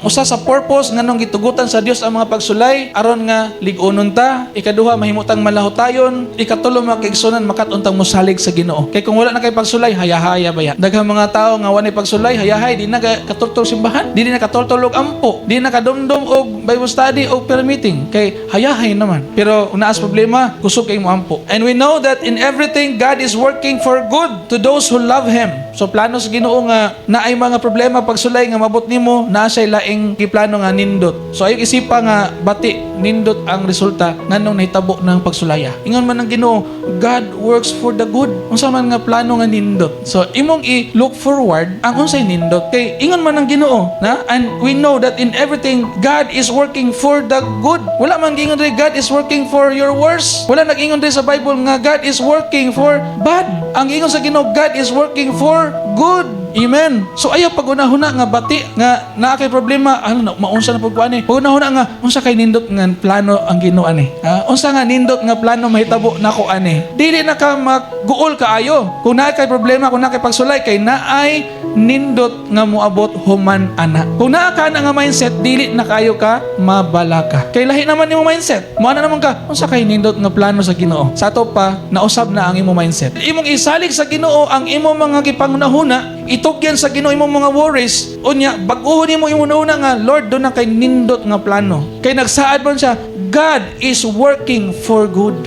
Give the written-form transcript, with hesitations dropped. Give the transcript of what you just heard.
Usa sa purpose nganong gitugutan sa Dios ang mga pagsulay, aron nga lig-unon ta, ikaduha, mahimutang malahutayon, ikatulo, mga kaigsunan, makat-on tang mosalig sa Ginoo. Kay kung wala na kay pagsulay, hayahaya baya. Daghang mga tawo nga wala pagsulay, hayahay, di na katultol simbahan, di na katultol og ampo, di na kadumdum og Bible study o prayer meeting kay hayahay naman. Pero unaas problema, kusog kay mo ampo. And we know that in everything God is working for good to those who love Him. So plano sa Ginoo nga naay mga problema, pagsulay nga mabot nimo, naa siya'y laing giplano nga nindot. So ayaw isipa nga bati nindot ang resulta nganong nahitabo ng pagsulaya. Ingon man ng Ginoo, God works for the good. Unsa man nga plano nga nindot? So imong i-look forward ang unsay nindot kay ingon man ng Ginoo na, "And we know that in everything God is working for the good." Wala man giingon diri God is working for your worst. Wala nag-ingon diri sa Bible nga God is working for bad. Ang ingon sa Ginoo, God is working for good. Amen. So ayaw pagunahuna nga bati nga naa kay problema, ano na maunsa na pud ko ani. Pagunahuna nga unsa kay nindot nga plano ang Ginoo ani. Ha? Unsa nga nindot nga plano mahitabo nako ani? Dili na ka magguol kaayo. Kung naa kay problema, kung naa kay pagsulay, kay naay nindot nga moabot human ana. Kung naa ka na nga mindset, dili na kayo ka mabalaka. Kay lahi naman imo mindset. Mo ana naman ka, unsa kay nindot nga plano sa Ginoo? Sa ato pa, nausab na ang imo mindset. Imong isalig sa Ginoo ang imong mga gipangunahuna, itugyan sa Ginoo imong mga worries, unya bag-ohon nimo imong hunahuna nga, "Lord, duna kay nindot nga plano." Kay nagsaad man siya, God is working for good.